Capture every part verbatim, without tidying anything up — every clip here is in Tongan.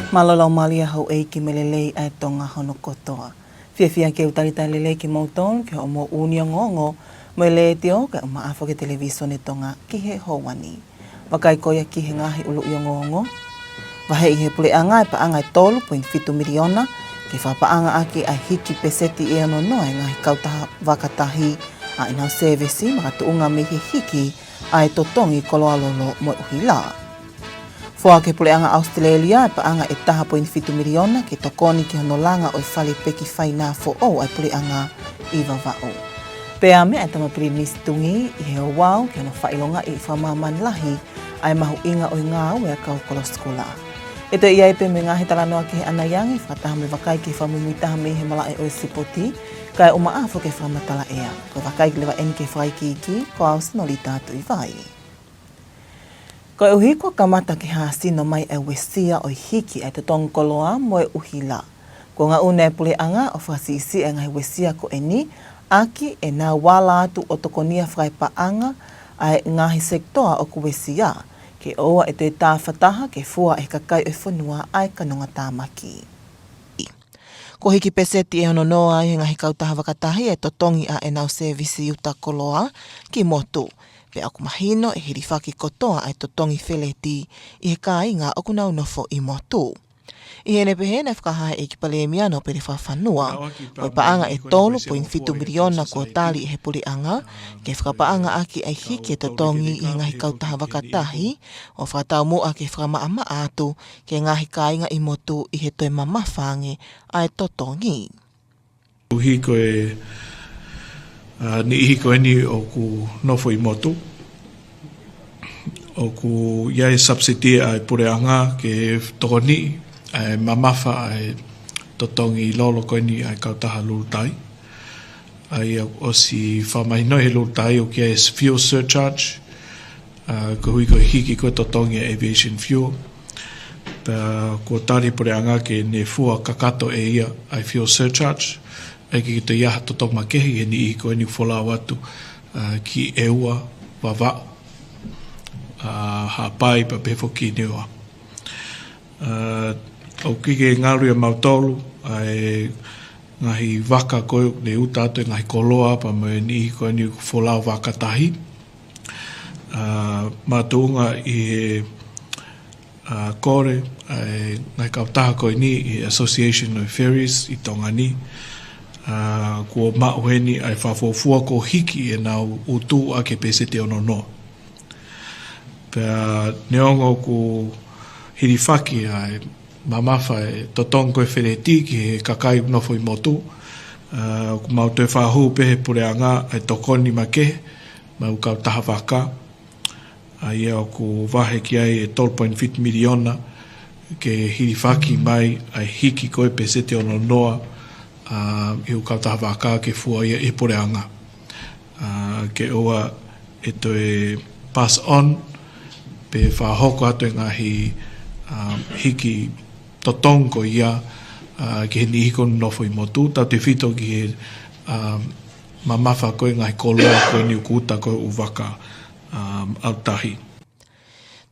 Mālō e laumālie houʻeiki mo e lelei ʻa e Tonga hono kotoa. Fiefia ke u talitali lelei kimoutolu ki hoʻomou ʻū ongoongo mei he Letiō kae ʻumaʻā foki e Televisone Tonga ki he houa ni. Vakai ko ia ki he ngaahi ʻuluʻi ongoongo. Vaheʻi ʻe he puleʻanga e paʻanga ʻe tolu poini fitu miliona ke fakapaʻanga ʻaki ʻa e hiki peseti ʻe ono noa e ngaahi kautaha vakatahi ʻa ʻenau sēvisi makatuʻunga mei he hiki ʻa e totongi koloa lolo mo e ʻuhila. Foaki ʻe he puleʻanga ʻAositelēlia e paʻanga ʻe taha poini fitu miliona ke tokoni ki hono langa ʻo e fale peki fainā foʻou ʻa e puleʻanga ʻi Vavaʻu. Pea meʻa ʻa e Tama Pilinisi Tungī ʻi he ouau ki hono fakaʻilongaʻi ʻi he fakamāmani lahi ʻa e mahuʻinga ʻo e ngāue ʻa e kau kolosi kula. ʻE toe ʻi ai pē mo e ngaahi talanoa kehe ʻanai ange, fakataha mo e vakai ki he fakamuimuitaha mei he malaʻe ʻo e sipoti, kae ʻumaʻā foki e fakamatala ʻea. Ko e vakai leva eni ki he fakaikiiki, ko au Sinolita Tuʻivai. Koeʻuhi kuo kamata ke hāsino mai ʻa e uesia ʻo e hiki ʻa e totongi koloa mo e ʻuhila, kuo ngaʻunu e puleʻanga ʻo fakasiʻisiʻi e ngaahi uesia ko eni ʻaki ʻenau ala atu ʻo tokonia fakaepaʻanga ʻa e ngaahi sekitoa ʻoku uesia, ke ʻoua ʻe toe tāfataha ke fua ʻe he kakai ʻo e fonua ʻa e kanongatāmaki. Kuo hiki peseti ʻe ono noa ʻi he ngaahi kautaha vakatahi e totongi ʻa ʻenau sēvisi uta koloa ki motu, pea ʻoku mahino ʻe hilifaki kotoa ʻa e totongi feleti ʻi he kāinga ʻoku nau nofo ʻi motu. ʻI heʻene pehē, naʻe fakahā ʻe he ʻEiki Palēmia Nōpele Fakafanua ko e paʻanga ʻe tolu poini fitu miliona kuo tali ʻe he puleʻanga ke fakapaʻanga ʻaki ʻa e hiki e totongi ʻi he ngaahi kautaha vakatahi, ʻo fakataumuʻa ke fakamaʻamaʻa atu ki he ngaahi kāinga ʻi motu ʻi he toe mamafa ange ʻa e totongi. Koeʻuhi ko e, ʻa, niʻihi ko eni ʻoku nofo ʻi motu, ʻoku ʻi ai e subsidy ʻa e puleʻanga ke tokoniʻi ʻa e mamafa ʻa e totongi lolo ko eni ʻa e kautaha lulutai. ʻA ia ʻosi fakamahinoʻi ʻe he lulutai ʻoku ʻi ai e fuel surcharge, ʻa, koeʻuhi ko e hiki ko e totongi ʻa e aviation fuel. Pea kuo tali ʻe he puleʻanga ke ne fua kakato ʻe ia ʻa e fuel surcharge, ʻa ia ke toe ʻi ai ha totongi makehe ʻi he niʻihi ko eni ʻoku folau atu, ʻa, ki ʻEua, Vavaʻu, ʻa, Haʻapai, pea pehē foki ki Niua. ʻA, ʻoku ʻikai ke ngalu ʻia mautolu ʻa e ngaahi vaka ko ē ne uta atu e ngaahi koloa pea mo e niʻihi ko eni ʻoku folau vakatahi. ʻA, makatuʻunga ʻi he, ʻa, kole ʻa e ngaahi kautaha ko eni ʻi he Association of Ferries ʻi Tonga ni, ʻa, kuo maʻu heni ʻa e fakafuofua kuo hiki ʻenau utu ʻaki e peseti ʻe ono noa. Pea neongo ʻoku hilifaki ʻa e mamafa e totongi ko e feleti ki he kakai ʻoku nofo ʻi motu, ʻa, ʻoku mau toe fakahū pē ʻe he puleʻanga ʻa e tokoni makehe mei he kautaha vaka, ʻa ia ʻoku vahe ki ai e tolu poini fitu miliona ke hilifaki mai ʻa e hiki ko e peseti ʻe ono noa, ʻa, ʻi he kautaha vaka ke fua ia ʻe he puleʻanga. ʻA, ke ʻoua ʻe toe pass on, pe fakahoko atu e ngaahi, ʻa, hiki totongi ko ia, ʻa, ki he niʻihi ʻoku nofo ʻi motu, tautefito ki he, ʻa, mamafa ko e ngaahi koloa ko eni ʻoku uta ko e ʻū vaka, ʻa, ʻautahi.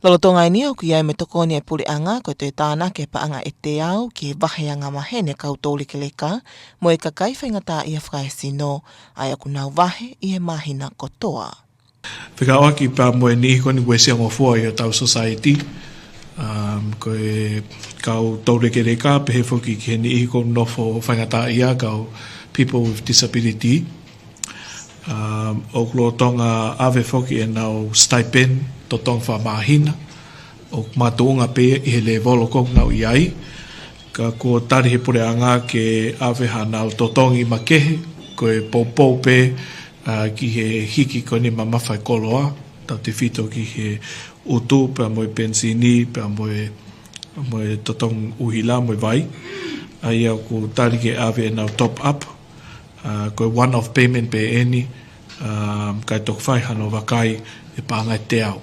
Lolotonga eni ʻoku ʻi ai mo e tokoni ʻa e puleʻanga ko e toe tānaki e paʻanga ʻe teau ki he vahe angamaheni e kau toulekeleka mo e kakai faingataʻaʻia fakaesino, ʻa ia ʻoku nau vahe ʻi he māhina kotoa. Fekauʻaki pea mo e niʻihi ko eni ʻoku uesia ngofua ʻi hotau society, um, ko e kau toulekeleka, pehē foki ki he niʻihi ʻoku nofo faingataʻaʻia, kau people with disability. Um, ʻoku lolotonga ʻave foki ʻenau stipend, totongi fakamāhina, ʻoku makatuʻunga pē ʻi he lēvolo ʻoku nau ʻi ai. Ka kuo tali ʻe he puleʻanga ke ʻave haʻanau totongi makehe, ko e poupou pē, ʻa, ki he hiki ko eni mamafa e koloa, tautefito ki he utu, pea mo e penisini, pea mo e, mo e totongi ʻuhila, mo e vai. ʻA ia ʻoku tali ke ʻave ʻenau top up, ʻa, ko e one-off payment pē eni, ʻa, kae toki fai hano vakai e paʻanga ʻe teau.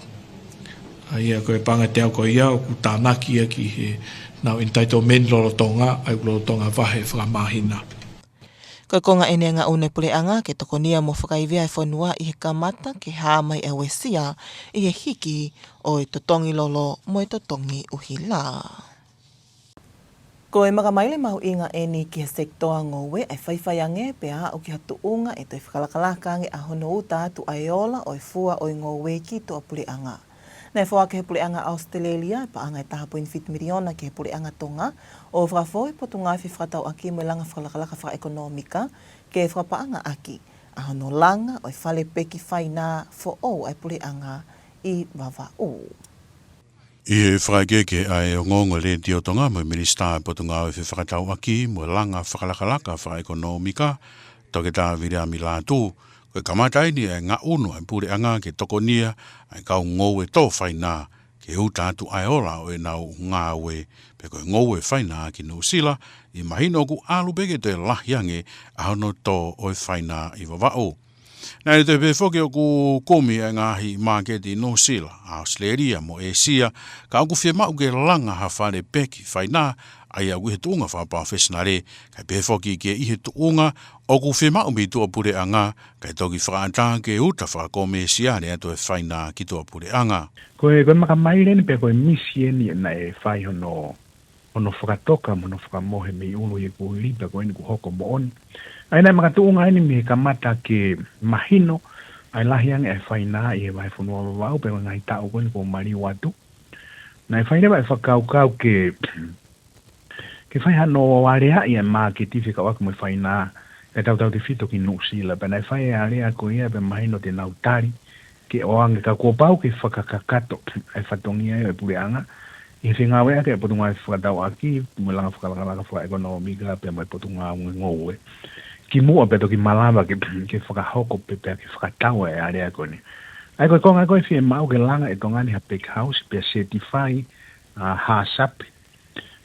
ʻA ia ko e paʻanga ʻe teau ko ia ʻoku tānaki ia ki heʻenau entitlement lolotonga, ʻa ia ʻoku lolotonga vahe fakamāhina. Ko e konga eni e ngaʻunu e puleʻanga ke tokonia mo fakaivia e fonua ʻi he kamata ke hā mai e uesia ʻi he hiki ʻo e totongi lolo mo e totongi ʻuhila. Ko e makamaile mahuʻinga ʻeni ki he sekitoa ngoue ʻe faifai ange pea aʻu ki ha tuʻunga ʻe toe fakalakalaka ange ʻa hono uta atu ʻa e ola ʻo e fua ʻo e ngoue ki tuʻapuleʻanga. Naʻe foaki ʻe he Puleʻanga ʻAositelēlia e paʻanga ʻe taha poini fitu miliona ki he Puleʻanga Tonga ʻo fakafou e Potungāue Fefakatauʻaki mo e Langa Fakalakalaka Fakaʻekonōmika ke fakapaʻangaʻaki ʻa hono langa ʻo e fale peki fainā foʻou ʻa e Puleʻanga ʻi Vavaʻu. ʻI he fakaʻekeʻeke ʻa e ongoongo Letiō Tonga mo e Minisitā ʻo e Potungāue Fefakatauʻaki mo e Langa Fakalakalaka Fakaʻekonōmika, Toketā Viliami Lātū, ko e kamata ʻeni ʻa e ngaʻunu ʻa e Puleʻanga ke tokonia ʻa e kau ngoue tō fainā ke uta atu ʻa e ola ʻo ʻenau ngāue, pea ko e ngoue fainā ki Nuʻusila, ʻi he mahino ʻoku ʻalu pē ke toe lahi ange ʻa hono tō ʻo e fainā ʻi Vavaʻu. Naʻe toe pehē foki ʻoku kumi ʻa e ngaahi māketi ʻi Nuʻusila, ʻAositelēlia mo ʻĒsia, ka ʻoku fiemaʻu ke langa ha fale peki fainā, ʻa ia ʻoku ʻi he tuʻunga fakapalofesinale, kae pehē foki ke ʻi he tuʻunga ʻoku fiemaʻu mei tuʻapuleʻanga, kae toki fakaʻatā ke uta fakakomēsiale atu e fainā ki tuʻapuleʻanga. Ko e, ko e makamaile ʻeni pea ko e misi ʻeni naʻe fai hono hono fakatoka mo hono fakamohe mei ʻulu ʻi he kuohili pea ko ʻeni kuo hoko moʻoni. ʻA ia naʻe makatuʻunga ʻeni mei he kamata ke mahino ʻa e lahi ange ʻa e fainā ʻi he vahefonua Vavaʻu pea ko e ngaahi taʻu ko ʻeni kuo maliu atu. Naʻe fai leva e fakakaukau ke, ke fai hano aleaʻi ʻa e māketi fekauʻaki mo e fainā, kae tautautefito ki Nuʻusila. Pea naʻe fai e alea ko ia pea mahino te nau tali ke ʻoange, ka kuo pau ke fakakakato e fatongia ʻo e Puleʻanga ʻi he fengāueʻaki ʻa e Potungāue Fefakatauʻaki mo e Langa Fakalakalaka Fakaʻekonōmika pea mo e Potungāue Ngoue. Kimuʻa pea toki malava ke, ke fakahoko pē pea ke fakatau e alea ko ʻeni. ʻA ia ko e konga ko ē fiemaʻu ke langa ʻe Tonga ni ha peki hausi pea certify, ʻa, HACCP,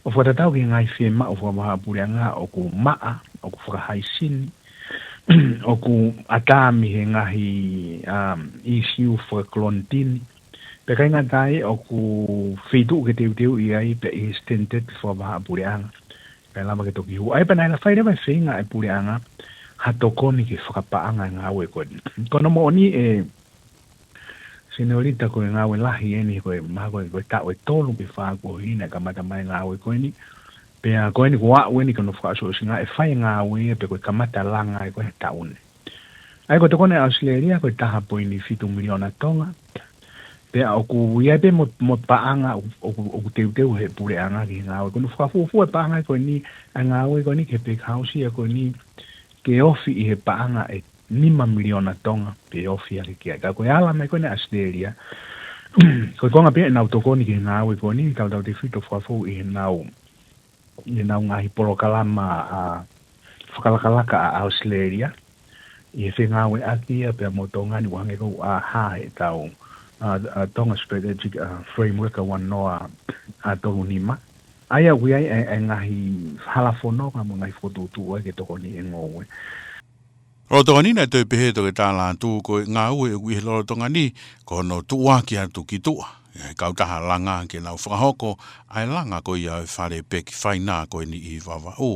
ʻo fakatatau ki he ngaahi fiemaʻu fakavahaʻapuleʻanga ʻoku maʻa, ʻoku fakahaisini, ʻoku ʻatā mei he ngaahi, um, ʻīsiu fakakolonitini. Pea ʻikai ngata ai ʻoku feituʻu ke teuteuʻi ai pea ʻi he standard fakavahaʻapuleʻanga. Pea lava ke toki hū. ʻA ia pea naʻe fai leva e feinga ʻa e Puleʻanga ha tokoni ke fakapaʻanga e ngāue ko ʻeni. Ko hono moʻoni ē, Seniorita, ko e ngāue lahi ʻeni, ko e mahalo ko e, ko e taʻu ʻe tolu pe fā kuo hili naʻe kamata mai e ngāue ko ʻeni. Pea ko ʻeni kuo aʻu ʻeni ki hono fakaʻosiʻosinga e fai e ngāue ia pea ko e kamata langa ē ko e taʻu ni. ʻA ia ko e tokoni ʻa ʻAositelēlia ko e taha poini fitu miliona Tonga. Pea ʻoku ʻi ai pē mo, mo e paʻanga ʻoku, ʻoku, ʻoku teuteu ʻe he Puleʻanga ki he ngāue. Ko hono fakafuofua e paʻanga ko ʻeni, ʻa e ngāue ko ʻeni ki he peki hausi ia ko ʻeni ke ofi ʻi he paʻanga ʻe nima miliona Tonga pe ofi ange ki ai. Ka ko e ala mai ko ʻeni ʻa ʻAositelēlia, ko e konga pē ia ʻenau tokoni ki he ngāue ko ʻeni, tautautefito fakafou ʻi heʻenau, ʻi heʻenau ngaahi polokalama, ʻa, fakalakalaka ʻa ʻAositelēlia ʻi he fengāueʻaki ia pea mo Tonga ni, ʻo hangē ko ʻa e hā heʻetau, ʻa, ʻa, Tonga Strategic, ʻa, Framework ʻa ua noa, ʻa, tolu nima. ʻA ia ʻoku ʻi ai e, e ngaahi halafononga mo e ngaahi fokotuʻutuʻu ai ke tokoni e ngoue. Lolotonga ni naʻe toe pehē ʻe Toketā Lātū ko e ngāue ʻoku ʻi he lolotonga ni ko hono tuʻuaki atu ki tuʻa ʻa e kautaha langa ke nau fakahoko ʻa e langa ko ia ʻo e fale peki fainā ko ʻeni ʻi Vavaʻu.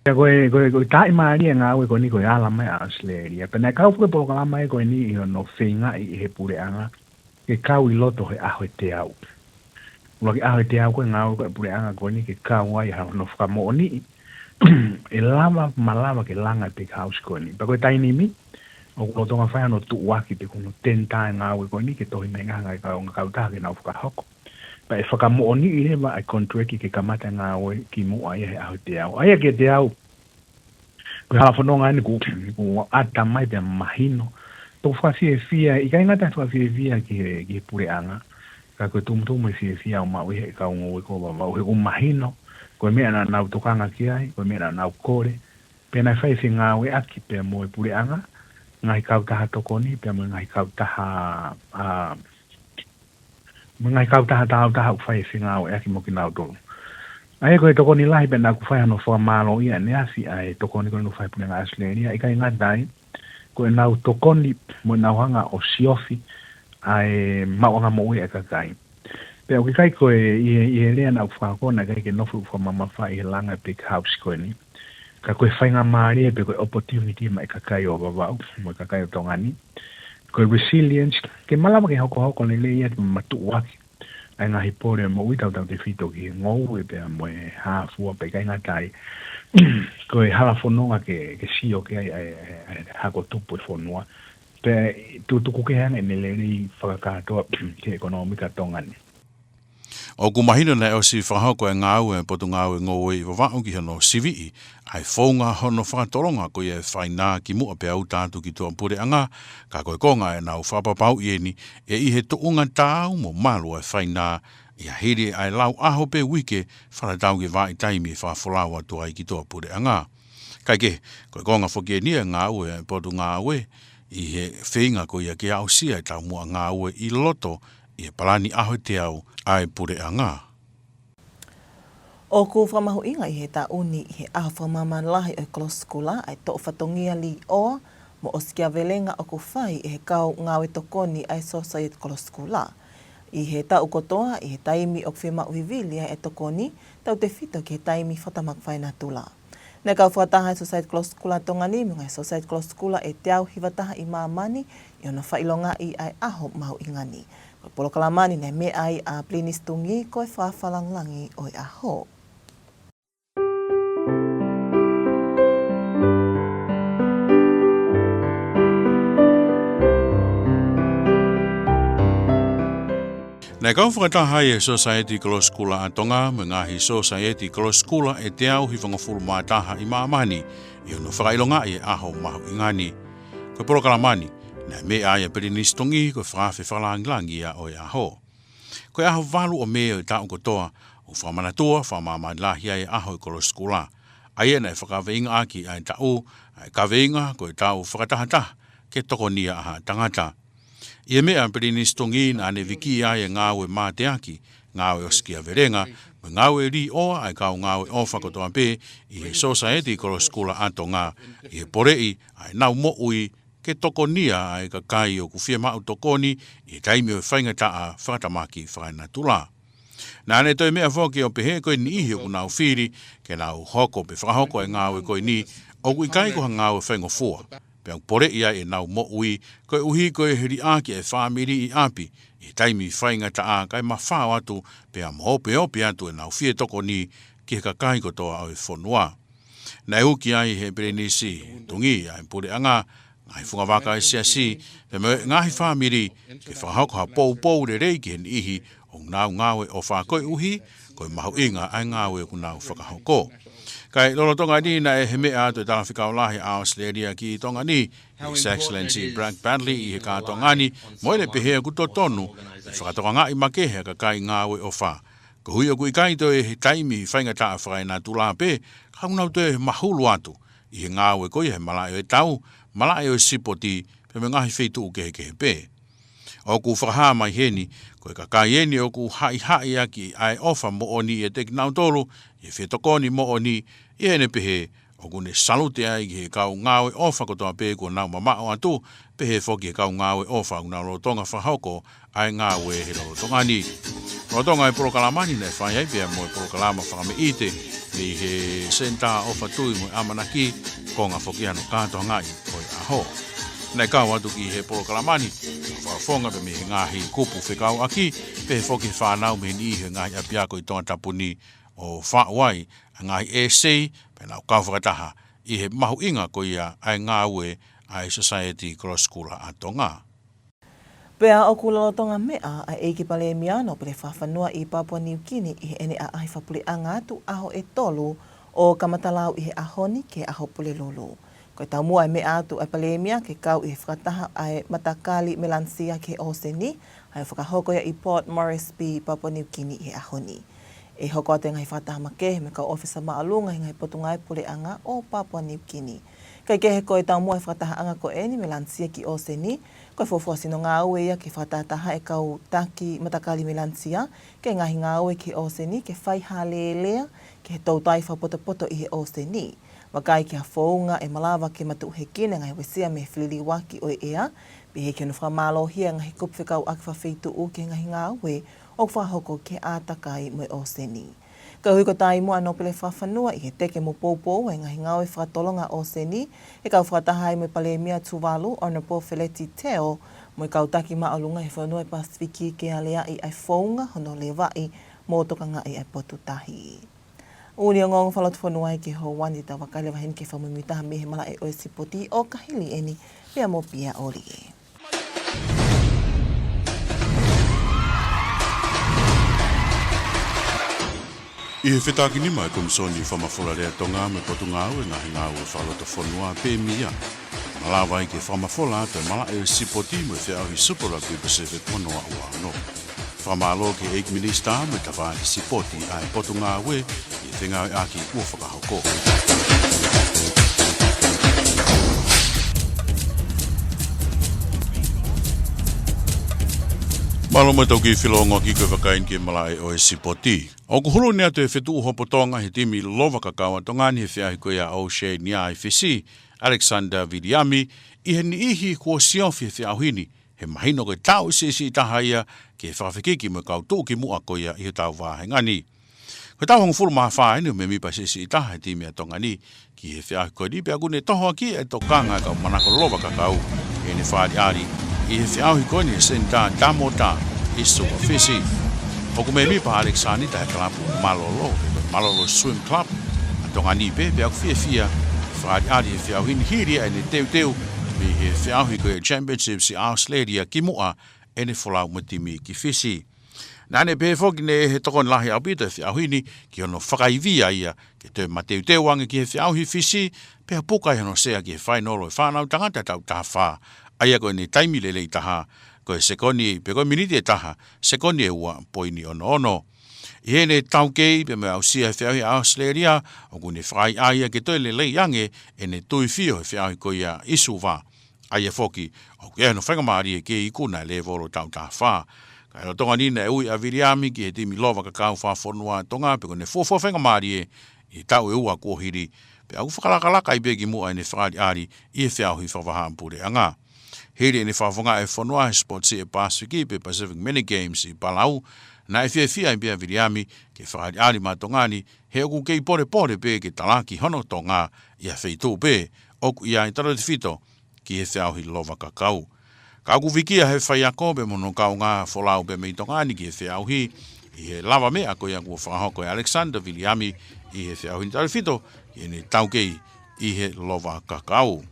Pea ko e, ko e, ko e tāʻimālie e ngāue ko ʻeni ko e ala mai ʻa ʻAositelēlia. Pea naʻe kau foki e polokalama ko ʻeni ʻi hono feingaʻi ʻe he Puleʻanga ke kau ʻi loto he ʻaho ʻe teau. ʻUluaki ʻaho ʻe teau ko e ngāue ko ē ʻa e Puleʻanga ko ʻeni ke kau ai ha hono fakamoʻoniʻi ʻe lava, malava ke langa e peki hausi ko ʻeni. Pea ko e taimi ni ʻoku lolotonga fai hono tuʻuaki pe ko hono tender e ngāue ko ʻeni ke tohi mai ange ki he kau, kautaha ke nau fakahoko. Pea ʻe fakamoʻoniʻi leva ʻa e contract ke kamata e ngāue kimuʻa ia he ʻaho ʻe teau. ʻA ia ki he teau, ko e halafononga ʻeni kuo, kuo ʻata mai pea mahino. Toki fakafiefia, ʻikai ngata he fakafiefia ki he, ki he Puleʻanga, ka ko e tumutumu e fiefia ʻoku maʻu ʻe he kau ngoue ko Vavaʻu he ʻoku mahino ko e meʻa naʻa nau tokanga ki ai, ko e meʻa naʻa nau kole. Pea naʻe fai e fengāueʻaki pea mo e Puleʻanga, ngaahi kautaha tokoni, pea mo e ngaahi kautaha, ʻa, mo e ngaahi kautaha taautaha ʻoku fai e fengāueʻaki mo kinautolu. ʻA ia ko e tokoni lahi pea naʻa ku fai hano fakamālōʻia ʻaneafi ʻa e tokoni ko ʻeni naʻe fai ʻe he Puleʻanga ʻAositelēlia, ʻikai ngata ai, ko ʻenau tokoni mo ʻenau hanga ʻo siofi ʻa e maʻuʻanga moʻui ʻa e kakai. Pea ʻoku ʻikai ko e, ʻi he, ʻi he lea naʻa ku fakahoko naʻe ʻikai ke nofo ʻeku fakamamafaʻi he langa e peki hausi ko ʻeni. Ka ko e faingamālie pe ko e opportunity maʻa e kakai ʻo Vavaʻu, mo e kakai ʻo Tonga ni. Ko e resilience, ke malava ke hokohoko lelei atu mo matuʻuaki ʻa ʻa e ngaahi pole moʻui tautautefito ki he ngoue pea mo e hā fua pea ʻikai ngata ai. Ko e hala fononga ke, ke sio ki ai ʻa e, ʻa e, ʻa e hako tupu e fonua. Pea tutuku kehe ange ʻene lelei fakakātoa ki he ʻekonōmika ʻa Tonga ni. ʻOku mahino naʻe ʻosi fakahoko e ngāue ʻa e Potungāue Ngoue ʻi Vavaʻu ki hono siviʻi ʻa e founga hono fakatolonga ko ia e fainā kimuʻa pea uta atu ki tuʻapuleʻanga, ka ko e konga ʻenau fakapapauʻi eni ʻe ʻi he tuʻunga taau mo malu ʻa e fainā ʻi ha hili ʻa e lau ʻaho pe uike fakatatau ki he vahaʻa taimi ʻe fakafolau atu ai ki tuʻapuleʻanga. Kaekehe, ko e konga foki eni e ngāue ʻa e Potungāue ʻi he feinga ko ia ke aʻusia e taumuʻa ngāue ʻi loto ʻi he palani ʻaho ʻe teau ʻa e puleʻanga. ʻOku fakamahuʻinga ʻi he taʻu ni ʻi he ʻaho fakamāmani lahi ʻo e Kolosi Kula ʻa e toʻo fatongia līʻoa mo ʻosikiavelenga ʻoku fai ʻe he kau ngāue tokoni ʻa e Sōsaieti Kolosi Kula. ʻI he taʻu kotoa, ʻi he taimi ʻoku fiemaʻu vivili ai e tokoni, tautefito ki he taimi fakatamaki fakaenatula. Naʻe kau fakataha e Sōsaieti Kolosi Kula Tonga ni mo e ngaahi Sōsaieti Kolosi Kula ʻe teau hiva taha ʻi māmani ʻi hono fakaʻilongaʻi ʻa e ʻaho mahuʻinga ni. Ko e polokalama ni naʻe meʻa ai ʻa Pilinisi Tungī ko e fakafakalāngilangi ʻo e ʻaho. Naʻe kau fakataha ai e Sōsaieti Kolosi Kula ʻa Tonga mo e ngaahi Sōsaieti Kolosi Kula ʻe teau hivangofulu mā taha ʻi māmani ʻi hono fakaʻilongaʻi e ʻaho mahuʻinga ni. Ko e polokalama ni naʻe meʻa ai ʻa Pilinisi Tungī ko e fakafakalāngilangi ia ʻo e ʻaho. Ko e ʻaho valu ʻo Mē ʻo e taʻu kotoa, ʻoku fakamanatua fakamāmani lahi ai e ʻaho e Kolosi Kula. ʻA ia naʻe fakakaveingaʻaki ʻa e taʻu, ʻa e kaveinga ko e tau fakatahataha ke tokonia ʻa haʻa tangata. ʻI he meʻa ʻa Pilinisi Tungī naʻa ne viki ai e ngāue mateaki, ngāue ʻosikiavelenga, mo e ngāue līʻoa ʻa e kau ngāue ʻofa kotoa pē ʻi he Sōsaieti Kolosi Kula ʻa Tonga, ʻi he poleʻi ʻa ʻenau moʻui ke tokonia ʻa e kakai ʻoku fiemaʻu tokoni ʻi he taimi ʻo e faingataʻa fakatamaki fakaenatula. Naʻa ne toe meʻa foki ʻo pehē ko e niʻihi ʻoku nau fili ke nau hoko pe fakahoko e ngāue ko eni ʻoku ʻikai ko ha ngāue faingofua, pea ʻoku poleʻi ai ʻenau moʻui koeʻuhi ko e liʻaki e fāmili ʻi ʻapi ʻi he taimi faingataʻa kae mafao atu pea mo opeope atu ʻenau fie tokoni ki he kakai kotoa ʻo e fonua. Naʻe uki ai ʻe Pilinisi Tungī ʻa e puleʻanga, ngaahi fungavaka ʻo e siasi, pea mo e ngaahi fāmili ke fakahoko ha poupou lelei ki he niʻihi ʻoku nau ngāue ʻofa koeʻuhi ko e mahuʻinga ʻa e ngāue ʻoku nau fakahoko. Kae lolotonga ni naʻe meʻa atu e Talafekau Lahi ʻa ʻAositelēlia ki Tonga ni, His Excellency Brad Badgley, ʻi he kātoanga ni, mo ʻene pehē ʻoku totonu ke fakatokangaʻi makehe ʻa e kakai ngāue ʻofa. Koeʻuhi ʻoku ʻikai toe he taimi faingataʻa fakaenatula pē, ka ʻoku nau toe mahulu atu ʻi he ngāue ko ia he malaʻe ʻo e tau, malaʻe ʻo e sipoti, pea mo e ngaahi feituʻu kehekehe pē. ʻOku fakahā mai heni, ko e kakai eni ʻoku haʻihaʻi ʻaki ʻa e ʻofa moʻoni ʻiate kinautolu, ʻi he fie tokoni moʻoni, ʻi heʻene pehē, ʻoku ne salute ai ki he kau ngāue ʻofa kotoa pē kuo nau mamaʻo atu, pehē foki he kau ngāue ʻofa ʻoku nau lolotonga fakahoko ʻa e ngāue he lolotonga ni. Lolotonga e polokalama ni naʻe fai ai pea mo e polokalama fakameʻite mei he Senitā ʻOfa Tui mo e ʻAmanaki, konga foki hono kātoangaʻi ʻo e ʻaho. Naʻe kau atu ki he polokalama ni, fakafofonga pea mei he ngaahi kupu fekauʻaki, pehē foki he fānau mei he niʻihi he ngaahi ʻapiako ʻi Tongatapu ni ʻo faʻu ai ʻa e ngaahi ʻēsei, pea nau kau fakataha ʻi he mahuʻinga ko ia ʻa e ngāue ʻa e Sōsaieti Kolosi Kula ʻa Tonga. Pea ʻoku lolotonga meʻa ʻa e ʻEiki Palēmia Nōpele Fakafanua ʻi Papua Niukini ʻi heʻene ʻaʻahi fakapuleʻanga atu ʻaho ʻe tolu ʻo kamata lau ʻi he ʻaho ni ki he ʻaho Pulelulu. Ko e taumuʻa e meʻa atu ʻa e Palēmia ke kau ʻi he fakataha ʻa e matakali Melanisia ki he ʻōseni, ʻa ia ʻoku fakahoko ia ʻi Port Moresby, Papua Niukini ʻi he ʻaho ni. ʻE hoko atu e ngaahi fakataha makehe mo e kau ʻōfisa māʻolunga he ngaahi potungāue puleʻanga ʻo Papua Niukini. Kaekehe ko e taumuʻa e fakatahaʻanga ko eni Melanisia ki ʻōseni, ko e fuofua sino ngāue ia ke fakatahataha e kau taki matakali Melanisia ki he ngaahi ngāue ki he ʻōseni ke fai ha alēlea ki he toutai fakapotopoto ʻi he ʻōseni. Vakai ki ha founga ʻe malava ke matuʻuhekina e ngaahi uesia mei he feliliuaki ʻo e ʻea, pehē ki hono fakamālohia e ngaahi kupu fekauʻaki fakafeituʻu ki he ngaahi ngāue ʻoku fakahoko ki he ʻātakai mo e ʻōseni. Koeʻuhi ko e taumuʻa ʻa Nōpele Fakafanua ʻi he teke mo poupou e ngaahi ngāue fakatolonga ʻōseni, ʻe kau fakataha ai mo e Palēmia Tuvalu, Honourable Feleti Teo, mo e kau taki māʻolunga he fonua ʻi he Pasifiki ke aleaʻi ʻa e founga hono levaʻi mo tokangaʻi ʻa e potu tahi. ʻOku ne ongoongo fakalotofonua ia ki he houa ni. Tau vakai leva heni ki he fakamuimuitaha mei he malaʻe ʻo e sipoti ʻo ka hili eni pea mo Pia ʻOlie. ʻI he fetākinima ʻa e Komisoni Fakamafola Lea Tonga mo e Potungāue Ngaahi Ngāue Fakalotofonua pe mia, malava ai ke fakamafola atu e malaʻe ʻo e sipoti mo e feʻauhi Super Rugby Pacific ua noa ua ono. Fakamālō ki he ʻEiki Minisitā mo e tafaʻaki sipoti ʻa e Potungāue ʻi he fengāueʻaki kuo fakahoko. Mālō mo e tau kiʻi feʻiloaki ko e vakai eni ki he malaʻe ʻo e sipoti. ʻOku hulu eni atu e fetuʻu hopo Tonga he timi Lovakakau ʻa Tonga ni he feʻauhi ko ia ʻa Oceania ʻi Fisi, Alexander Viliami, ʻi he niʻihi kuo siofi he feʻauhi ni, he mahino ko e taʻu siʻisiʻi taha ia ke fakafekiki mo e kau tuʻukimuʻa ko ia ʻi hotau vāhenga ni. Ko e taʻu hongofulu mā fā eni ʻo e mēmipa siʻisiʻi taha he timi ʻa Tonga ni ki he feʻauhi ko eni, pea ʻoku ne tohoakiʻi e tokanga ʻa e kau manako Lovakakau ʻi heʻene fakaʻaliʻali ʻi he feʻauhi ko eni he Senitā Damota ʻi Suva, Fisi. ʻOku mēmipa ʻa Alexander he kalapu Malolo, Malolo Swim Club ʻa Tonga ni pē, pea ʻoku fiefia he fakaʻaliʻali he feʻauhi ni hili ʻene teuteu mei he feʻauhi ko ia Championships ʻi ʻAositelēlia kimuʻa ʻene folau mo e timi ki Fisi. Naʻa ne pehē foki naʻe tokoni lahi ʻaupito e feʻauhi ni ki hono fakaivia ia ke toe mateuteu ange ki he feʻauhi Fisi, pea puka ai hono sea ki he fainolo ʻo e fānau tangata taʻu taha fā, ʻa ia ko ʻene taimi lelei taha, ko e sekoni, pe ko e miniti ʻe taha, sekoni ʻe ua poini ono ono. ʻI heʻene taukei pea mo e aʻusia e feʻauhi ʻa ʻAositelēlia, ʻoku ne fakaʻaiʻai ia ke toe lelei ange ʻene tuifio he feʻauhi ko ia ʻi Suva. ʻA ia foki, ʻoku ʻi ai hono faingamālie ke ikuna e lēvolo taʻu taha fā. Ka ʻi he lolotonga ni naʻe ui ʻa Viliami ki he timi Lovakakau fakafonua ʻa Tonga, pea ʻoku ne fuofua faingamālie ʻi he taʻu ʻe ua kuo hili, pea ʻoku fakalakalaka ai pē kimuʻa ʻene fakaʻaliʻali ʻi he feʻauhi fakavahaʻapuleʻanga. Hili ʻene fakafofongaʻi e fonua he sipoti ʻa e Pasifiki pe Pacific Mini Games ʻi Palau, naʻe fiefia ai pē ʻa Viliami ke fakaʻaliʻali maʻa Tonga ni, he ʻoku kei polepole pē ke talaki hono toʻonga ʻi ha feituʻu pē ʻoku ʻi ai, tautefito ki he feʻauhi Lovakakau. Ka ʻoku vikia he faiako pea mo hono kaungā folau pē mei Tonga ni ki he feʻauhi, ʻi he lavameʻa ko ia kuo fakahoko ʻe Alexander Viliami ʻi he feʻauhi ni, tautefito ki heʻene taukei ʻi he Lovakakau.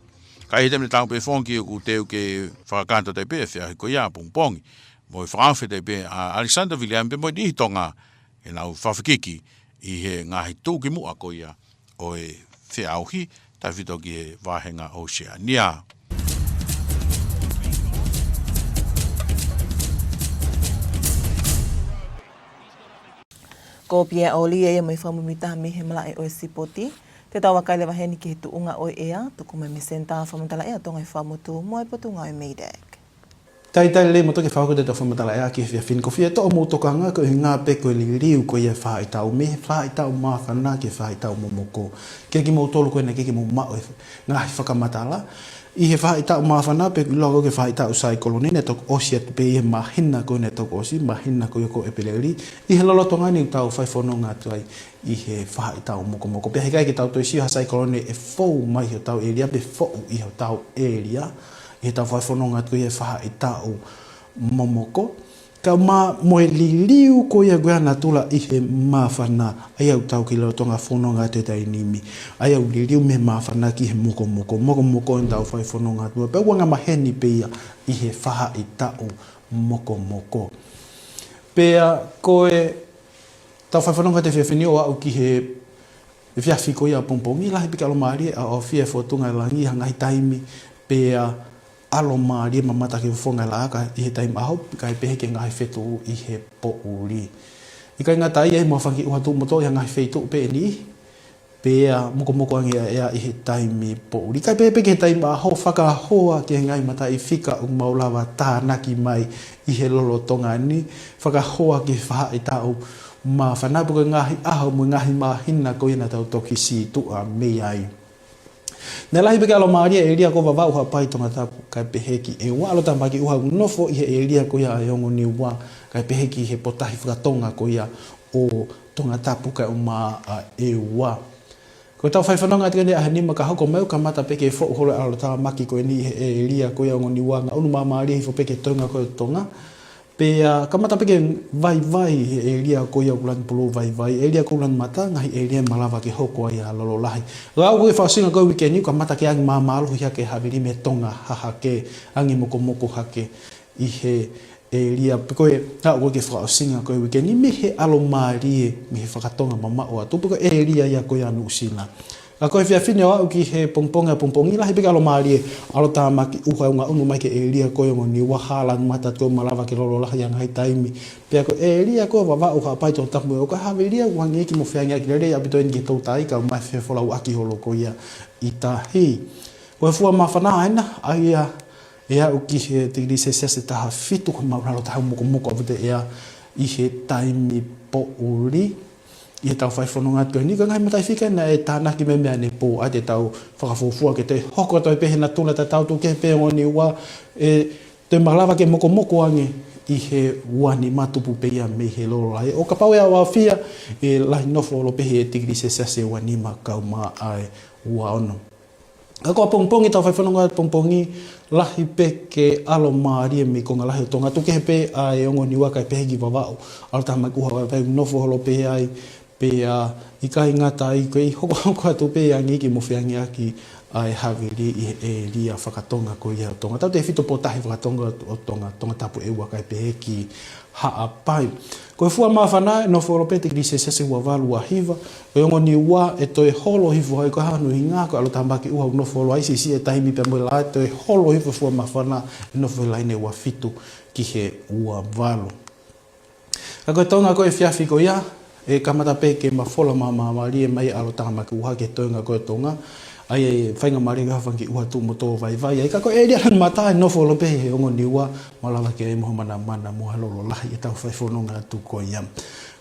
Ka ʻi he taimi tatau pē foki ʻoku teu ke fakakakato atu pē e feʻauhi ko ia ʻapongipongi, mo e fakaʻofa atu pē ʻa Alexander Viliami pea mo e niʻihi Tonga ke nau fakafekiki ʻi he ngaahi tuʻukimuʻa ko ia ʻo e feʻauhi, tautefito ki he vāhenga Oceania. Ko Pia ʻOlie ia mo e fakamuimuitaha mei he malaʻe ʻo e sipoti. Te tau vakai leva heni ki he tuʻunga ʻo e ʻea, tuku mai mei he Senitā Fakamatala ʻEa ʻa Tonga ʻi Fuaʻamotu mo e Potungāue MEIDECC. Talitali lelei mo toki fakahoko atu ʻetau fakamatala ʻea ki he efiafi ni. Ko e fie toʻo homou tokanga, ko e ʻuhinga pē ko e liliu ko ia e faʻahitaʻu mei he faʻahitaʻu māfana ki he faʻahitaʻu momoko. Kiate kimoutolu ko ē naʻe ʻikai ke mou maʻu e ngaahi fakamatala, ʻi he faʻahitaʻu māfana pe ʻoku ʻiloa ko e faʻahitaʻu saikolone, naʻe toki ʻosi atu pē ʻi he māhina ko ē naʻe toki ʻosi, māhina ko ia ko ʻEpeleli. ʻI he lolotonga ni ʻoku tau fai fononga atu ai ʻi he faʻahitaʻu mokomoko. Pea heʻikai ke tau toe sio ha saikolone ʻe fou mai ʻi hotau ʻēlia pe foʻu ʻi hotau ʻēlia ʻi heʻetau fai fononga atu ʻi he faʻahitaʻu momoko. Kae ʻumaʻā mo e liliu ko ia ko ia natula ʻi he māfana, ʻa ia ʻoku tau kei lolotonga fononga atu he taimi ni, ʻa ia ʻoku liliu mei he māfana ki he mokomoko, mokomoko ʻoku tau fai fononga atu ai. Pea ʻoku angamaheni pē ia ʻi he faʻahitaʻu mokomoko. Pea ko e tau fai fononga he efiafi ni ʻo aʻu ki he efiafi ko ia ʻapongipongi, lahi pē ke ʻalomālie ʻaofia e fōtunga ʻo e langi ʻi ha ngaahi taimi, pea ʻalomālie mamata ki he fofonga ʻo e laʻā ʻi he taimi ʻaho, kae pehē ki he ngaahi fetuʻu ʻi he poʻuli. ʻIkai ngata ai, ʻi ai mo ha fanga kiʻi ʻuha tuʻu mo toʻo ʻi ha ngaahi feituʻu pē ʻe niʻihi, pea mokomoko ange ʻa e ʻea ʻi he taimi poʻuli. Kae pehē pē ki he taimi ʻaho, fakahoa ki he ngaahi mataʻifika ʻoku mau lava tānaki mai ʻi he lolotonga ni, fakahoa ki he faʻahitaʻu māfana pe ko e ngaahi ʻaho mo e ngaahi māhina ko ia naʻa tau toki sītuʻa mei ai. Naʻe lahi pē ke ʻalomālie e ʻēlia ko Vavaʻu, Haʻapai, Tongatapu, kae pehē ki ʻEua. ʻAlu tāmaki ʻuha ʻoku nofo ʻi he ʻēlia ko ia ʻa e ongo Niua, kae pehē ki he potahi fakatonga ko ia ʻo Tongatapu kae ʻumaʻā ʻa ʻEua. Ko ʻetau fai fononga atu ko eni ʻaho nima ka hoko mai, ʻoku kamata pē ke foʻu holo e ʻalotāmaki ko eni he ʻēlia ko ia ʻo Ongo Niua, ngaʻunu māmālie hifo pē ki he toenga ko ē ʻo Tonga. Pea kamata pē ke vaivai he ʻēlia ko ia ʻoku lanu pulou vaivai, ʻēlia ko ē ʻoku lanu mata, ngaahi ʻēlia ʻe malava ke hoko ai ʻa e lolo lahi. Ka ʻoku ʻi he fakaʻosinga ko ē ʻo e uike ni, kamata ke angi māmālohi hake e havili mei he tonga hahake, angi mokomoko hake ʻi he ʻēlia, pe ko e, ka ʻoku ʻi he fakaʻosinga ko ē ʻo e uike ni, mei he ʻalomālie, mei he fakatonga mamaʻo atu, pe ko e ʻēlia ia ko ia ʻa Nuʻusila. Ka ko e efiafi ni ʻo aʻu ki he pongipongi ʻapongipongi, lahi pē ke ʻalomālie, ʻalotāmaki ʻuha ʻo ngaʻunu mai ki he ʻēlia ko ia ʻo Ongo Niua, hā lanu mata atu ʻo malava ke lolo lahi ʻa e ngaahi taimi. Pea ko e ʻēlia ko ē ʻo Vavaʻu, Haʻapai, Tongatapu mo e ʻOka, havili ia ʻoku hangē ia ki mo feangi ʻaki lelei ʻaupito eni ki he toutai, kae ʻumaʻā e fefolauʻaki holo ko ia ʻi tahi. Ko e fua māfana ʻa ena, ʻa ia ʻe aʻu ki he tikilī selesiasi ʻe taha fitu, ko e maʻulalo taha mokomoko ʻaupito e ʻea ʻi he taimi poʻuli. ʻI heʻetau fai fononga atu ko eni, ko e ngaahi mataʻifika ena ʻe tānaki mei he meʻa ʻanepō, ʻa ia te tau fakafuofua ke toe hoko atu ai pē he natula tatau, tuku kehe pē Ongo Niua ʻe toe malava ke mokomoko ange ʻi he ua nima, tupu pē ia mei he lolo lahi. ʻO kapau ʻe ʻaofia, ʻe lahi nofo holo pē he tikilī selesiasi ʻe ua nima kae ʻumaʻā e ua ono. Ka ko ʻapongipongi, ʻetau fai fononga ʻapongipongi, lahi pē ke ʻalomālie mei he konga lahi ʻo Tonga, tuku kehe pē ʻa e Ongo Niua kae pehē ki Vavaʻu, ʻalotāmaki ʻuha ʻo Vavaʻu, nofo holo pē ai. Pea ʻikai ngata ai, ko e hokohoko atu pē angi ki mo feangi ʻaki ʻa e havili ʻi he ʻēlia fakatonga ko ia ʻo Tonga, tautefito Pōtahi Fakatonga ʻo Tonga, Tongatapu ʻEua kae pehē ki Haʻapai. Ko e fua māfana ʻe nofo holo pē tikilī selesiasi ua valu, ua hiva. Ko e Ongo Niua ʻe toe holo hifo ai, ko hono ʻuhinga ko e ʻalotāmaki ʻuha ʻoku nofo holo ai, siʻisiʻi e taimi pea mo e lā, ʻe toe holo hifo e fua māfana, ʻe nofo he laine ua fitu ki he ua valu. Ka ko e toenga ko ē ʻo e efiafi ko ia, ʻe kamata pē ke mafola māmālie mai e ʻalotāmaki ʻuha ki he toenga ko ē ʻo Tonga, ʻa ia ʻe faingamālie ke hāfangi ʻuha tuʻu mo tō vaivai ai. Ka ko e ʻēlia lanu mata ʻe nofo holo pē he Ongo Niua, malava ke ʻi ai mo ha manamana mo ha lolo lahi ʻi heʻetau fai fononga atu ko ia.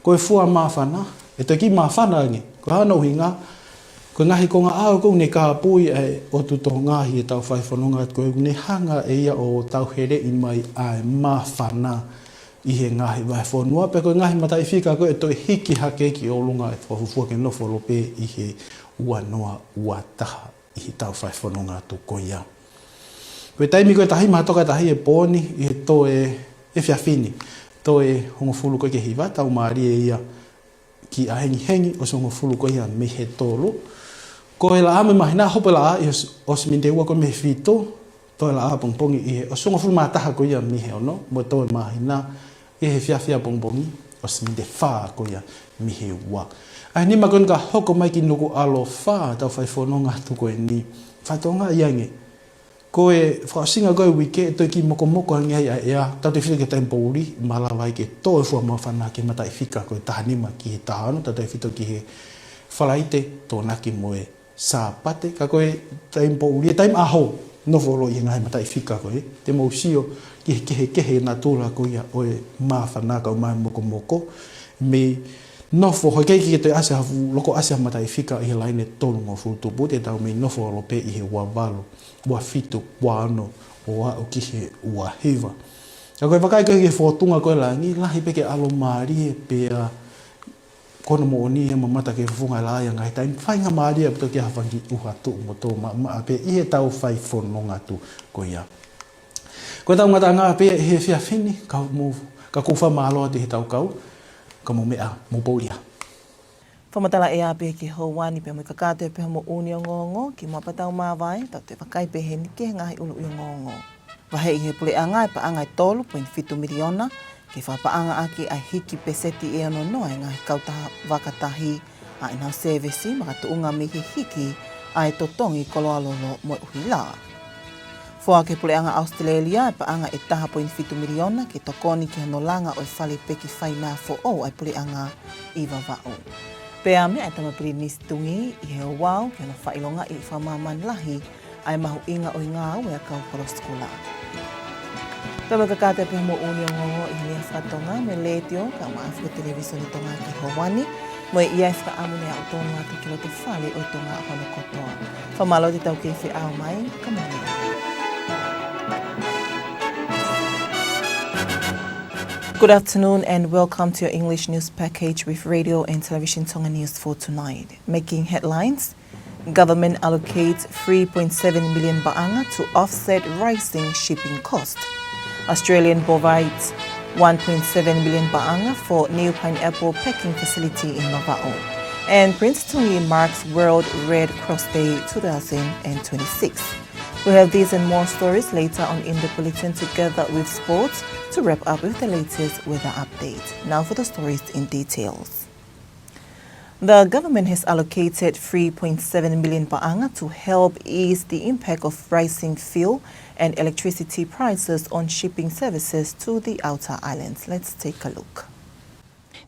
Ko e fua māfana, ʻe toe kiʻi māfana ange. Ko hono ʻuhinga, ko e ngaahi konga ʻao ko ē ʻoku ne kāpui ai e ʻotu Tonga ʻi heʻetau fai fononga atu ko ē, ʻoku ne hanga ʻe ia ʻo tauheleʻi mai ʻa e māfana ʻi he ngaahi vahefonua, pea ko e ngaahi mataʻifika ko ē ʻe toe hiki hake ki ʻolunga ʻe fakafuofua ke nofo holo pē ʻi he ua noa, ua taha ʻi heʻetau fai fononga atu ko ia. Ko e taimi ko ē ʻe tahi, mahalo ko e tahi e pō ni ʻi he toe, efiafi ni, toe hongofulu ko ē ki he hiva, tau mālie ia ki ʻahengihengi ʻosi hongofulu ko ia mei he tolu. Ko e laʻā mo e māhina, hopo e laʻā ʻi he ʻosi, ʻosi miniti ʻe ua ko ē mei he fitu, toe laʻā ʻapongipongi ʻi he ʻosi hongofulu mā taha ko ia mei he ono, mo toe māhina ʻi he efiafi ʻapongipongi ʻosi miniti ʻe fā ko ia mei he ua. ʻAho nima ko eni ka hoko mai ki Nukuʻalofa, ʻetau fai fononga atu ko eni. Fatongia ange. Ko e fakaʻosinga ko ē ʻo e uike ʻe toe kiʻi mokomoko ange ai ʻa e ʻea, tautefito ki he taimi poʻuli, malava ai ke tō e fua māfana ki he mataʻifika ko ē taha nima ki he taha ono, tautefito ki he Falaite, Tokonaki mo e Sāpate. Ka ko e taimi poʻuli, e taimi ʻaho, nofo holo ʻi he ngaahi mataʻifika ko ē, te mou sio ki he kehekehe natula ko ia ʻo e māfana kae ʻumaʻā e mokomoko, mei nofo holo, ʻikai ke toe ʻasi ha fuʻu, loko ʻasi ha mataʻifika ʻi he laine tolungofulu tupu, te tau mei nofo holo pē ʻi he ua valu, ua fitu, ua ono, ʻo aʻu ki he ua hiva. Ka ko e vakai ko ē ki he fōtunga ko ē ʻo e langi, lahi pē ke ʻalomālie pea ko hono moʻoni ʻe mamata ke fufunga e laʻā ʻi he ngaahi taimi, faingamālie ʻaupito ke hāfangi ʻuha tuʻu mo tō maʻamaʻa pē ʻi heʻetau fai fononga atu ko ia. Ko ʻetau ngataʻanga pē ia he efiafi ni, ka mou, ka ʻoku ou fakamālō atu heʻetau kau, ka mou meʻa, mou poʻuli ā. Fakamatala ʻea pē ki he houa ni pea mo e kakato ʻa e pē hoʻomou ʻū ongoongo, kimuʻa pea tau māvae, tau toe vakai pē heni ki he ngaahi ʻuluʻi ongoongo. Vaheʻi ʻe he puleʻanga e paʻanga ʻe tolu poini fitu miliona, ke fakapaʻanga ʻaki ʻa e hiki peseti ʻe ono noa e ngaahi kautaha vakatahi ʻa ʻenau sēvesi makatuʻunga mei he hiki ʻa e totongi koloa lolo mo e ʻuhila. Foaki ʻe he puleʻanga ʻAositelēlia e paʻanga ʻe taha poini fitu miliona ke tokoni ki hono langa ʻo e fale peki fainā foʻou ʻa e puleʻanga ʻi Vavaʻu. Pea meʻa ʻa e Tama Pilinisi Tungī ʻi he ouau ki hono fakaʻilongaʻi ʻe he Fakamāmani Lahi ʻa e mahuʻinga ʻo e ngāue ʻa e kau kolosi kula. Pea mo e kakato ʻa e pē hoʻomou ʻū ongoongo ʻi he lea faka-Tonga mei he Letiō kae ʻumaʻā foki e Televīsone Tonga ki he houa ni, mo e ʻi ai e fakaʻamu ke aʻu tonu atu ki loto fale ʻo Tonga hono kotoa. Fakamālō atu ki heʻetau kei feʻao mai, ka mou meʻa. Good afternoon and welcome to your English news package with Radio and Television Tonga News for tonight. Making headlines, Government allocates three point seven million paʻanga to offset rising shipping cost. Australian provides one point seven million paʻanga for new pineapple packing facility in Vavaʻu. And Prince Tungī marks World Red Cross Day two thousand twenty-six. We'll have these and more stories later on in the bulletin, together with sports, to wrap up with the latest weather update. Now for the stories in details. The government has allocated three point seven million paʻanga to help ease the impact of rising fuel and electricity prices on shipping services to the outer islands. Let's take a look.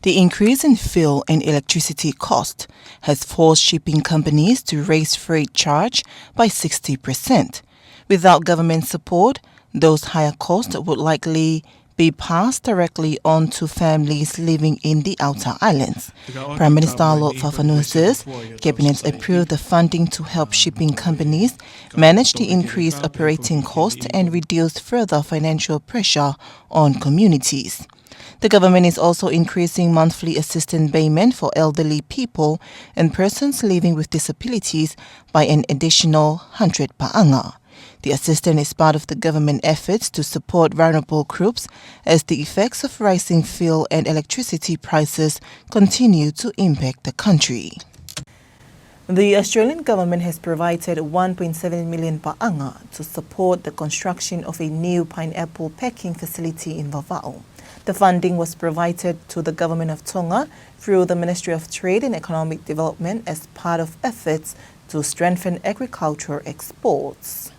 The increase in fuel and electricity cost has forced shipping companies to raise freight charge by sixty percent. Without government support, those higher costs would likely be passed directly on to families living in the outer islands. Prime Minister Lord Fakafanua says Cabinet approved the funding to help shipping companies manage the increased operating cost and reduce further financial pressure on communities. The government is also increasing monthly assistance payment for elderly people and persons living with disabilities by an additional hundred paʻanga. The assistance is part of the government efforts to support vulnerable groups as the effects of rising fuel and electricity prices continue to impact the country. The Australian government has provided one point seven million paʻanga to support the construction of a new pineapple packing facility in Vavaʻu. The funding was provided to the Government of Tonga through the Ministry of Trade and Economic Development as part of efforts to strengthen agricultural exports.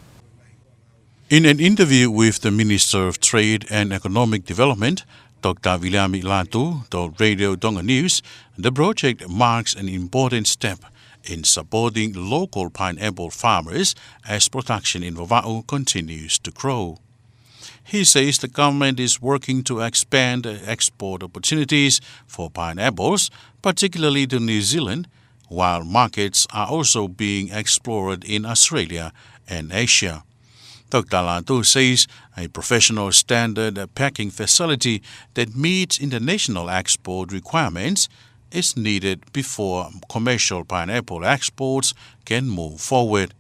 In an interview with the Minister of Trade and Economic Development, Doctor Viliami Latu, told Radio Tonga News, the project marks an important step in supporting local pineapple farmers as production in Vavaʻu continues to grow. He says the government is working to expand export opportunities for pineapples, particularly to New Zealand, while markets are also being explored in Australia and Asia. Doctor Latu says a professional standard packing facility that meets international export requirements is needed before commercial pineapple exports can move forward.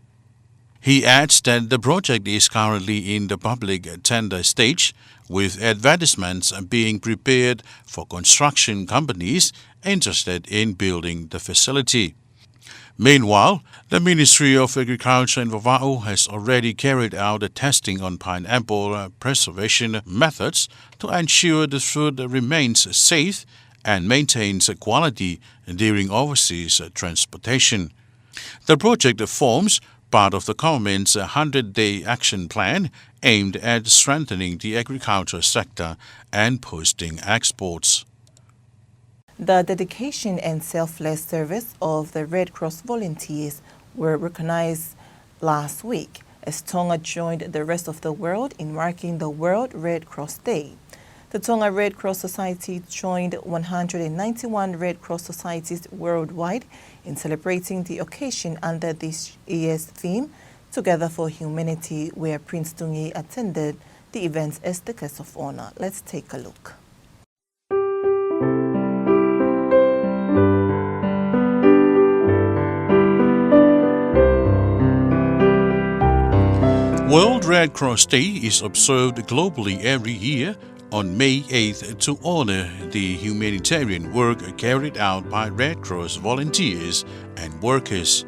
He adds that the project is currently in the public tender stage, with advertisements being prepared for construction companies interested in building the facility. Meanwhile, the Ministry of Agriculture in Vavaʻu has already carried out a testing on pineapple, uh, preservation methods to ensure the fruit remains safe and maintains quality during overseas transportation. The project forms part of the government's hundred-day action plan aimed at strengthening the agriculture sector and boosting exports. The dedication and selfless service of the Red Cross volunteers were recognized last week as Tonga joined the rest of the world in marking the World Red Cross Day. The Tonga Red Cross Society joined one hundred ninety-one Red Cross societies worldwide in celebrating the occasion under this year's theme, Together for Humanity, where Prince Tungī attended the events as the guest of honor. Let's take a look. World Red Cross Day is observed globally every year on May eighth to honor the humanitarian work carried out by Red Cross volunteers and workers.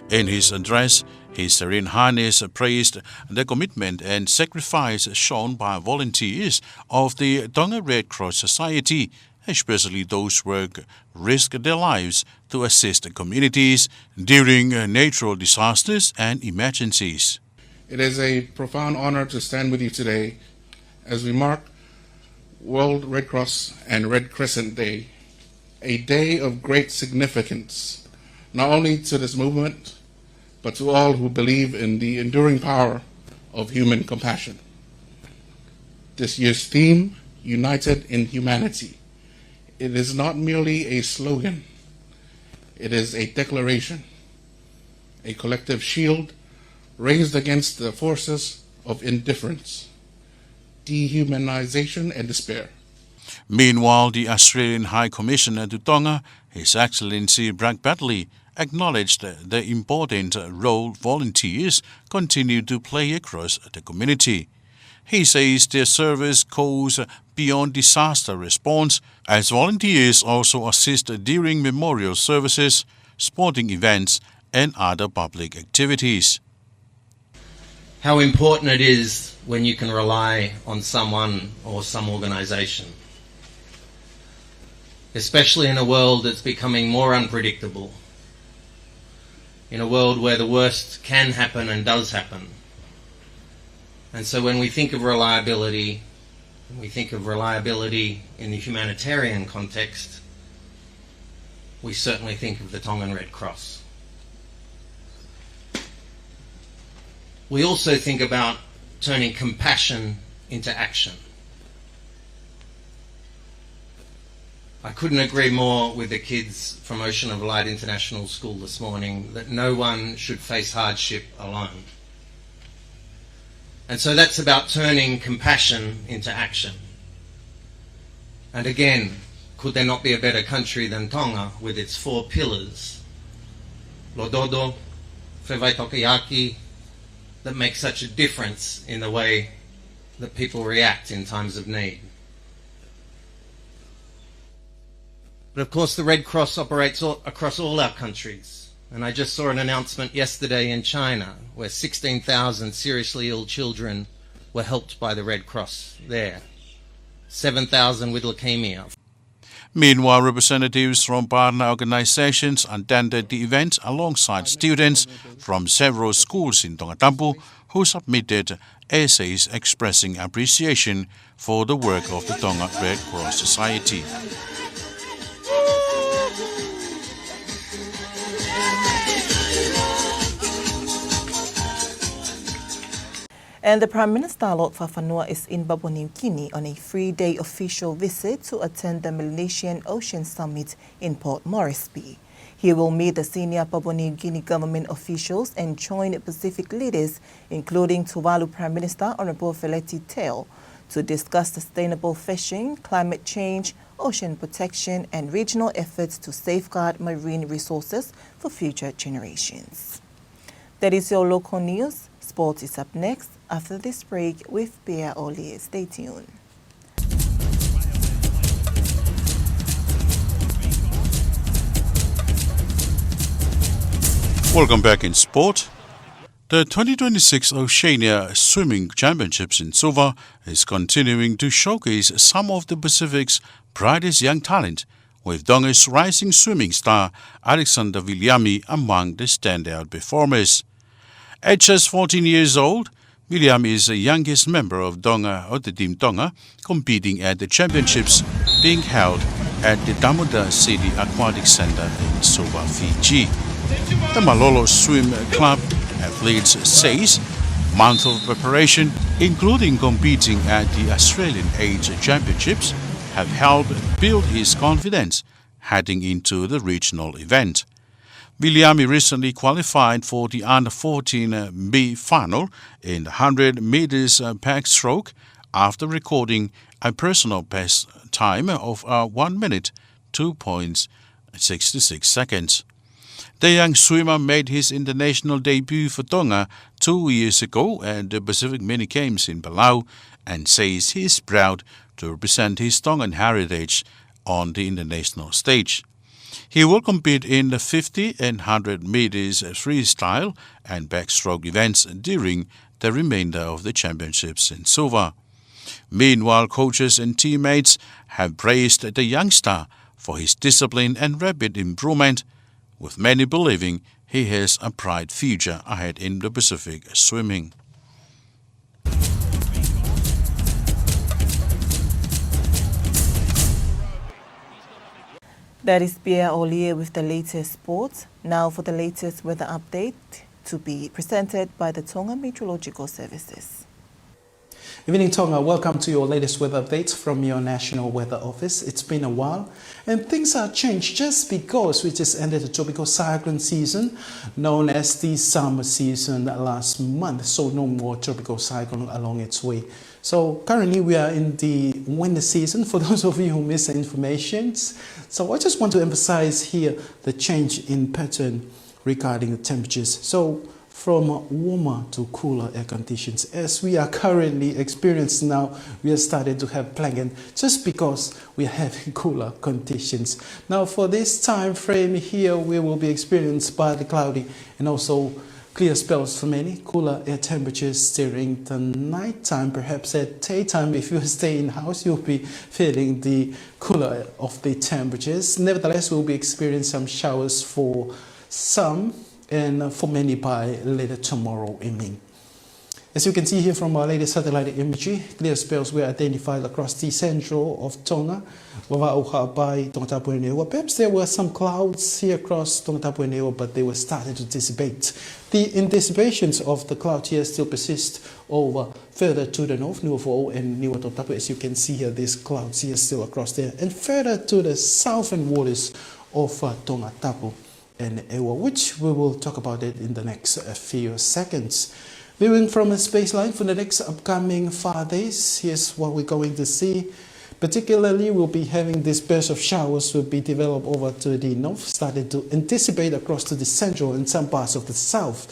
In his address, His Serene Highness praised the commitment and sacrifice shown by volunteers of the Tonga Red Cross Society, especially those who risk their lives to assist communities during natural disasters and emergencies. It is a profound honor to stand with you today as we mark World Red Cross and Red Crescent Day, a day of great significance, not only to this movement, but to all who believe in the enduring power of human compassion. This year's theme, United in Humanity. It is not merely a slogan, it is a declaration, a collective shield raised against the forces of indifference, dehumanization, and despair. Meanwhile, the Australian High Commissioner to Tonga, His Excellency Brad Bradley, acknowledged the important role volunteers continue to play across the community. He says their service goes beyond disaster response, as volunteers also assist during memorial services, sporting events, and other public activities. How important it is when you can rely on someone or some organization, especially in a world that's becoming more unpredictable, in a world where the worst can happen and does happen. And so when we think of reliability, when we think of reliability in the humanitarian context, we certainly think of the Tongan Red Cross. We also think about turning compassion into action. I couldn't agree more with the kids from Ocean of Light International School this morning that no one should face hardship alone. And so that's about turning compassion into action. And again, could there not be a better country than Tonga with its four pillars? Lōtooto, fefaʻitokiʻaki, that make such a difference in the way that people react in times of need. But of course, the Red Cross operates all, across all our countries. And I just saw an announcement yesterday in China where sixteen thousand seriously ill children were helped by the Red Cross there. Seven thousand with leukemia. Meanwhile, representatives from partner organizations attended the event alongside students from several schools in Tongatapu who submitted essays expressing appreciation for the work of the Tonga Red Cross Society. And the Prime Minister, Lord Fakafanua, is in Papua New Guinea on a three-day official visit to attend the Melanesian Ocean Summit in Port Moresby. He will meet the senior Papua New Guinea government officials and join Pacific leaders, including Tuvalu Prime Minister Honourable Feleti Teo, to discuss sustainable fishing, climate change, ocean protection, and regional efforts to safeguard marine resources for future generations. That is your local news. Sport is up next after this break with Pierre Olie. Stay tuned. Welcome back in sport. The twenty twenty-six Oceania Swimming Championships in Suva is continuing to showcase some of the Pacific's brightest young talent, with Tonga's rising swimming star Alexander Viliami among the standout performers. At just fourteen years old, Viliami is the youngest member of Tonga, of the Team Tonga, competing at the championships being held at the Tamuta City Aquatic Centre in Suva, Fiji. The Malolo Swim Club athletes says months of preparation, including competing at the Australian Age Championships, have helped build his confidence heading into the regional event. Viliami recently qualified for the under fourteen B final in the hundred meters, uh, backstroke after recording a personal best time of, uh, one minute, two point six six seconds. The young swimmer made his international debut for Tonga two years ago at the Pacific Mini Games in Palau and says he is proud to represent his Tongan heritage on the international stage. He will compete in the fifty and hundred meters freestyle and backstroke events during the remainder of the championships in Suva. Meanwhile, coaches and teammates have praised the youngster for his discipline and rapid improvement, with many believing he has a bright future ahead in the Pacific swimming. That is Pierre Olie with the latest sports. Now for the latest weather update, to be presented by the Tonga Meteorological Services. Evening, Tonga. Welcome to your latest weather updates from your National Weather Office. It's been a while, and things are changed just because we just ended the tropical cyclone season, known as the summer season, last month. So no more tropical cyclone along its way So currently we are in the winter season, for those of you who miss the informations. So I just want to emphasize here the change in pattern regarding the temperatures. So from warmer to cooler air conditions, as we are currently experiencing now, we are starting to have blanket just because we are having cooler conditions. Now for this time frame here, we will be experienced by the cloudy and also clear spells for many, cooler air temperatures during the nighttime. Perhaps at daytime, if you stay in house, you'll be feeling the cooler of the temperatures. Nevertheless, we'll be experiencing some showers for some and for many by later tomorrow evening. As you can see here from our latest satellite imagery, clear spells were identified across the central of Tonga, Vavaʻu, Haʻapai, Tongatapu and Niua. Perhaps there were some clouds here across Tongatapu and Niua, but they were starting to dissipate. The anticipations of the cloud here still persist over further to the north, Niuafoʻou and Niuatoputapu. As you can see here, these clouds here still across there, and further to the southern waters of uh, Tongatapu and Niua, which we will talk about it in the next uh, few seconds. Viewing from a space line for the next upcoming five days, here's what we're going to see. Particularly, we'll be having this burst of showers will be developed over to the north, starting to anticipate across to the central and some parts of the south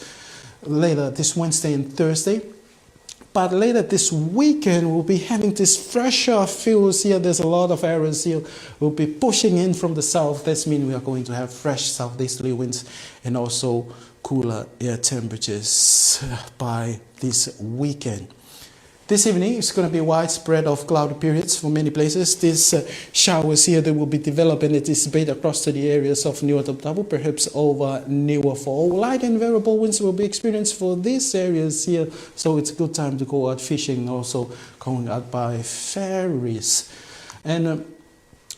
later this Wednesday and Thursday. But later this weekend, we'll be having this fresher feels here. There's a lot of areas here will be pushing in from the south. This means we are going to have fresh southeasterly winds and also cooler air temperatures uh, by this weekend. This evening, it's gonna be widespread of cloud periods for many places. These uh, showers here, they will be developed and anticipate across to the areas of Niuatoputapu, perhaps over Niuafoʻou. Light and variable winds will be experienced for these areas here, so it's a good time to go out fishing, also going out by ferries. And um,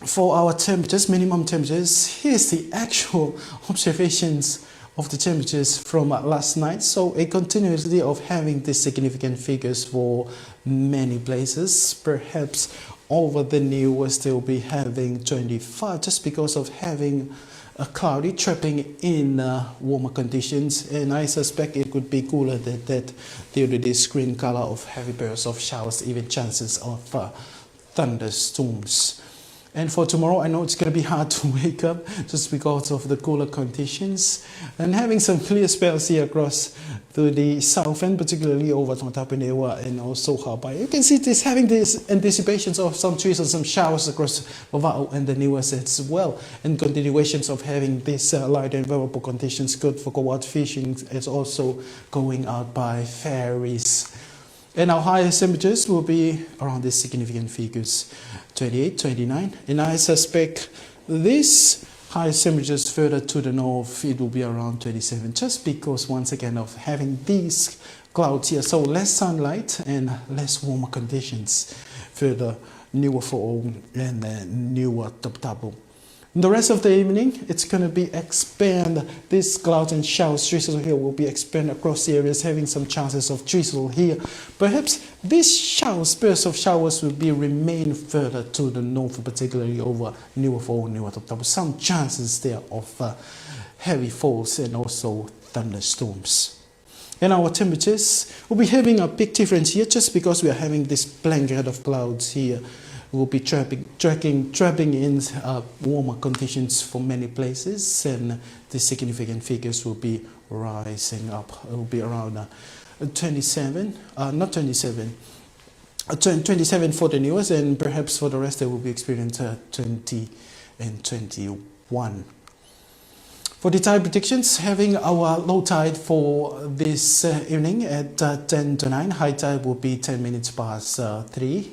for our temperatures, minimum temperatures, here's the actual observations of the temperatures from uh, last night. So a continuity of having these significant figures for many places. Perhaps over the Niuas, they'll be having twenty-five just because of having a cloudy, trapping in uh, warmer conditions, and I suspect it could be cooler than that due to this green color of heavy bursts of showers, even chances of uh, thunderstorms. And for tomorrow, I know it's gonna be hard to wake up just because of the cooler conditions. And having some clear spells here across to the south end, particularly over Tongatapu and Niua and also Haʻapai. You can see this, having these anticipations of some drizzle, some showers across Vavaʻu and the Niuas as well. And continuations of having these uh, light and variable conditions good for go out fishing is also going out by ferries. And our highest temperatures will be around these significant figures, twenty-eight, twenty-nine. And I suspect this highest temperatures further to the north, it will be around twenty-seven, just because once again of having these clouds here, so less sunlight and less warmer conditions further Niuafoʻou and uh, Niuatoputapu. The rest of the evening, it's gonna be expand. This cloud and showers, drizzle here will be expand across the areas, having some chances of drizzle here. Perhaps these showers, bursts of showers, will be remain further to the north, particularly over Niuafoʻou, Niuatoputapu. Some chances there of uh, heavy falls and also thunderstorms. And our temperatures will be having a big difference here just because we are having this blanket of clouds here. We'll be trapping, tracking, trapping in uh, warmer conditions for many places, and the significant figures will be rising up. It will be around uh, twenty-seven, uh, not twenty-seven, uh, twen- twenty-seven for the Niuas, and perhaps for the rest they will be experiencing uh, twenty and twenty-one. For the tide predictions, having our low tide for this uh, evening at uh, ten to nine, high tide will be ten minutes past uh, three,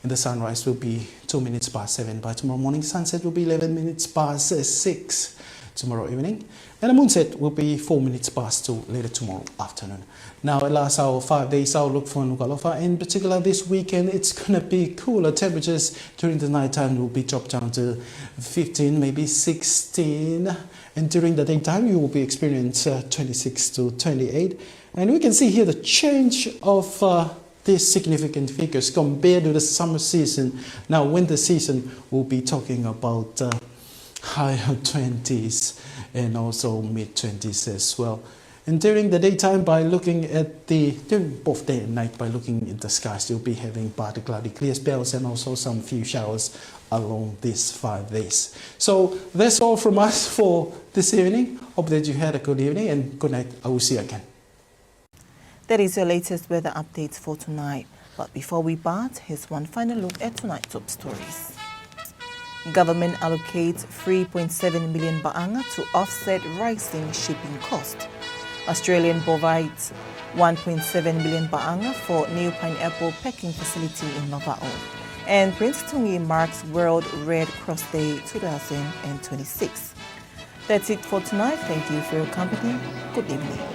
and the sunrise will be two minutes past seven. By tomorrow morning, sunset will be eleven minutes past uh, six tomorrow evening, and the moonset will be four minutes past two later tomorrow afternoon. Now, ʻe last our five days outlook for Nukuʻalofa, in particular this weekend, it's gonna be cooler. Temperatures during the nighttime will be dropped down to fifteen, maybe sixteen. And during the daytime, you will be experiencing uh, twenty-six to twenty-eight. And we can see here the change of uh, these significant figures compared to the summer season. Now, winter season, we'll be talking about uh, higher twenties and also mid twenties as well. And during the daytime, by looking at the, during both day and night, by looking at the skies, you'll be having partly cloudy, clear spells and also some few showers along these five days. So that's all from us for this evening. Hope that you had a good evening and good night. I will see you again. That is your latest weather updates for tonight. But before we part, here's one final look at tonight's top stories. Government allocates three point seven million paʻanga to offset rising shipping cost. Australian provides one point seven million paʻanga for new pineapple packing facility in Vavaʻu. And Prince Tumi marks World Red Cross Day two thousand twenty-six. That's it for tonight. Thank you for your company. Good evening.